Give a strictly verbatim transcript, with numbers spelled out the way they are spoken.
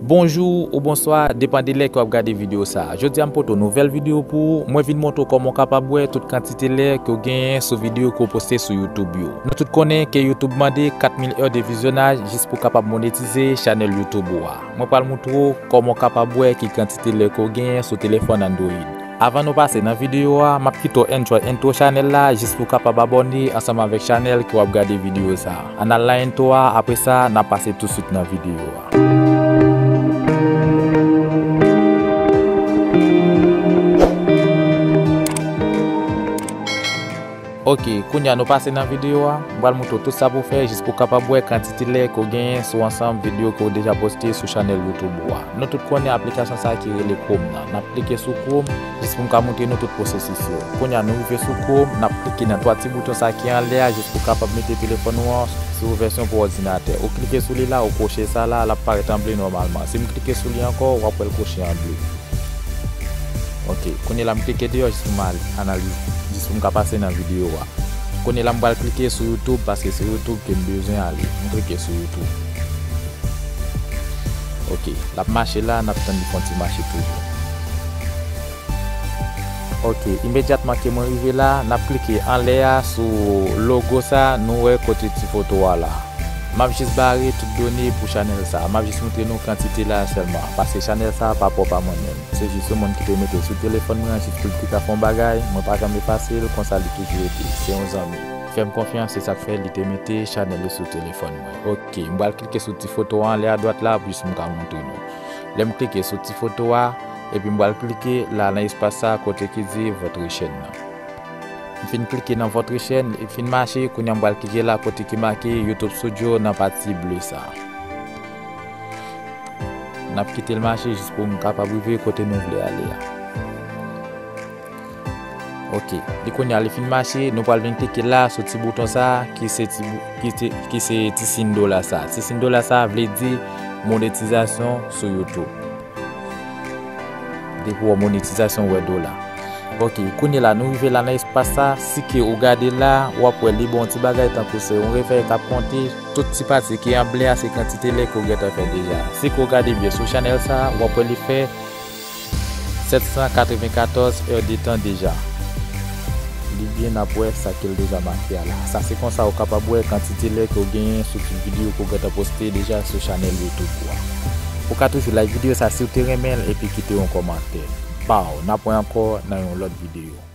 Bonjou ou bonswa, depann de lè ke w ap gade videyo sa a. Jodi a m pote yon nouvèl videyo pou ou. Mwen vin montre w kòman w kapab wè tout kantite lè ke w genyen sou videyo ke w poste sou YouTube yo. Nou tout konnen ke YouTube mande kat mil è de vizyonaj jis pou w kapab monetize chanèl YouTube ou a. Mwen pral montre w kòman w kapab wè ki kantite lè ke w genyen sou telefòn Android. Avan nou pase nan videyo a, m ap kite w enjoy entwo chanèl la jis pou w kapab abòne ansanm avèk chanèl ke w ap gade videyo sa a. Ann al nan entwo a, apre sa, n ap pase tousuit nan videyo a. Ok, kounye a nou pase nan videyo a, m pral montre w tout sa pou w fè jis pou w kapab wè kantite lè ke w genyen sou ansanm videyo ke w deja poste sou chanèl YouTube ou a. Nou tout konnen aplikasyon sa a ki rele Chrome nan. N ap klike sou Chrome jis pou m ka montre nou tout pwosesis yo. Kounye a nou rive sou Chrome, n ap klike nan twa ti bouton sa ki anlè a jis pou w kapab mete telefòn ou an sou vèsyon pou òdinatè. Ou klike sou li la, ou kwoche sa la, l ap parèt an ble nòmalman. Si m klike sou li ankò, w ap wè l kwoche an ble. Ok, kounye la m klike deyò jis pou m al analize, jis pou m ka pase nan videyo a. Kounye la m pral klike sou YouTube paske se YouTube ke m bezwen ale. M klike sou YouTube. Ok, l ap mache la, n ap tann li fè yon ti mache toujou. Ok, imedyatman ke mwen rive la, n ap klike anlè a sou logo sa, nou wè kote ti foto a la. M ap jis bare tout done pou chanèl sa. M ap jis montre nou kantite la sèlman, paske chanèl sa pa pwòp a mwen menm. Se jis yon moun ki te mete l sou telefòn mwen an jis pou l te ka fè yon bagay, mwen pa janm efase l, konsa li toujou rete. Se yon zanmi. Fè m konfyans, se sa k fè li te mete chanèl li sou telefòn mwen. Ok, m pral klike sou ti foto a anlè a dwat la pou jis m ka montre nou. Lè m klike sou ti foto a, epi m pral klike la nan espas sa kote ki di Votre chaîne nan. M fin klike nan Votre chaîne, li fin mache, kounye a m pral klike la kote ki make YouTube Studio nan pati ble sa. N ap kite l mache jis pou m kapab rive kote nou vle ale a. Ok, li kounye a li fin mache, nou pral vin klike la sou ti bouton sa ki se ti bou-, ki se, ki se ti siy dola sa. Ti siy dola sa vle di monetizasyon sou YouTube. Depi w wè monetizasyon, w wè dola. Ok, kounye la nou rive la nan espas sa, si ke ou gade la, w ap wè li ba w yon ti bagay tankou se yon refèy k ap konte, tout ti pati ki an ble a se kantite lè ke w gentan fè deja. Si ke w gade byen sou chanèl sa, w ap wè li fè sèt san katrevenkatòz è de tan deja. Li byen ap wè sa ke l deja make a la. Sa se konsa ou kapab wè kantite lè ke w genyen sou tout videyo ke w gentan poste deja sou chanèl YouTube ou a. Ou ka toujou like videyo sa si w te renmen l epi kite yon kòmantè. Baww, n ap wè ankò nan yon lòt videyo.